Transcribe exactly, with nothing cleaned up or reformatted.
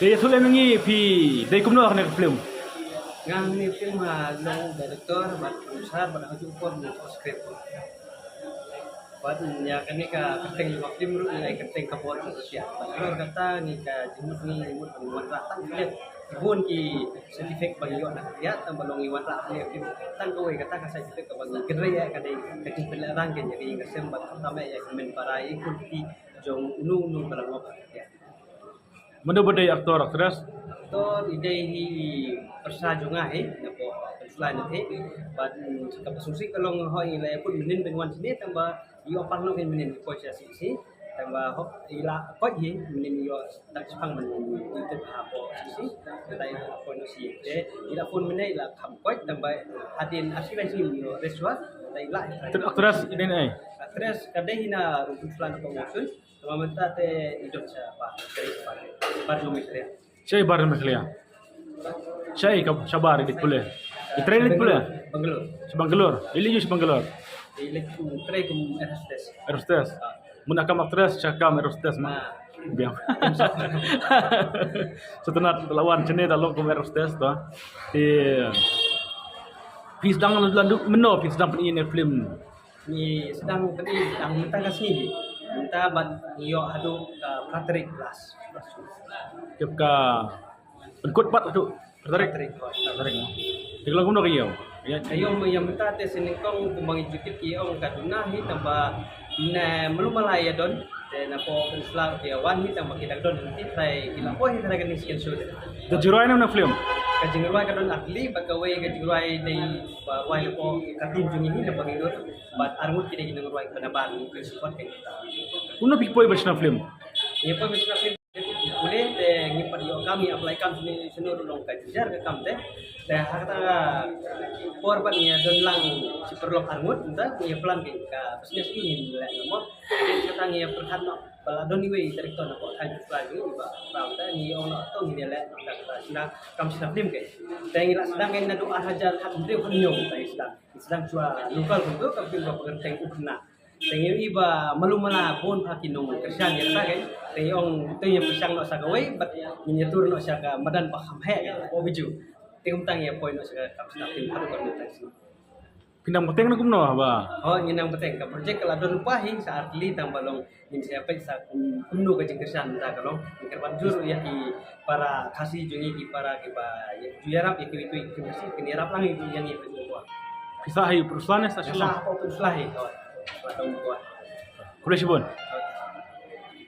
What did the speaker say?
Dei ïathuh lem ïa ngi phi dei kumno ha kane ka film? Nga hangne film ha long director bad producer bad ha kajuh por nga script. Bad ïa kane ka kyrteng jong ka film ruh ngi ai kyrteng Ka Bor Ka Khyndiat. Bad halor kata ngi ka jingmut ngi mut ban wanrah tang kine ki bun ki side effect ba ngi ïoh na ka khyndiat tang ba long ngi wanrah kine ki film. Tang kawei kata ka side effect kaba ngi kynrei ïa ka dei ka jingpynlehrain ka ïa ka ïing ka sem bad khamtam ïa ka hynmen para ïa ki khun ki jong uno uno ba la ngop ha ka khyndiat. Mano ba dei actor, actress? Actor i dei hi pyrsa jong nga hi, napoh Queensland hi. Bad kaba sngewsih ka long hooid i la ïakut mynnin ban wan shane tang ba i ïoh pang noh hi mynnin i poi sha C C. Tang ba hok i la koit hi mynnin i ïoh tang shipang mynnin i tip ha poh C C. Kata i la koit noh shi te i la phone mynne i la kham koit tang ba hadien ar shi lai snem i ïoh rest wa. Kata i la. Actress i dei ne ai? Actress ka dei hi na Queensland napoh Monsoon. Tang ba mynta te i don shabar, shabar jong Meghalaya. Shabar jong Meghalaya. Shaei ka shabar i leit pule? I trei leit pule? Bangalore. Sha Bangalore. I leit ïa sha Bangalore. I leit kum trei kum air hostess. Air hostess. Mut na kam actress sha kam air hostess ma. Biang. Sngewtynnat la wan shane da long kum air hostess to. Te phi sdang la duk mynno phi sdang pyni ïa ne film? Ngi sdang pyni tang mynta ka sngi. Mynta bad ngi ïoh haduh ka phra tarik last. Tip ka pynkut pat haduh phra tarik. Phra tarik. Phra tarik. Te ka long kumno ka ïew? Ka ïew ma ïa mynta te sngewnyngkong kumba ngi ju tip ki ong ka duna hi tang ba ne mlu mala ïa don. Te napoh Peninsula ki wan hi tang ba ki dang don hi trai ki la poi hi trai kane second show te. Ka jingrwai na film? Ka jingrwai ka don ar tylli bad kawei ka jingrwai dei ba rwai napoh ka team jong ngi hi napoh Bangalore. Bad arngut ki dei ki nongrwai ba na bar ngi ki support ka kita. Kumno phi poi ban shna film? Ngi poi ban shna film. Pule te ngi pat ïoh kam ngi apply kam shane shano ruh long ka jynjar ka kam te. Te ha kata ka por pat ngi don lang shi paralok arngut mynta ngi plan ki ka business ngi leh mo. Kata ngi pyrkhat noh ba la don iwei director napoh thaiñ Peninsula jong ngi ba ba mynta ngi ong noh to ngi leh noh kata shna kam shna film ke. Te ngi la sdang ke naduh ar hajar khathynriew khathynñiew mynta ngi sdang. Sdang shuwa local kumto ka film ba pynkyntang U Khynnah. Te ngi ïohi ba malu mala bun ha ki nongkyrshan ïa kata kein. Te ngi ong te ngi pyrshang noh sa kawei bad ngin ïatur noh sha ka madan ba kham heh kein. Ko biju. Te kumta ngi ïa poi noh sha ka kam shna film haduh ka mynta sdang. Phi nang bteng na kumno ba? Oh, ngi nang bteng ka project ka la don lypa hi sa ar tylli tang ba long Ngin sa ïa peit sa kum, kumno ka jingkyrshan mynta ka long. Ngin kyrpad jur ïa ki para Khasi jong ngi, ki para kiba ïa, ju ïarap ïa kiwei kiwei ki Khasi, kin ïarap lang ïa ngi peit u kwa. Phi sah ha u Peninsula ne sah Shillong? Sah ha u Peninsula hi. Khublei shibun.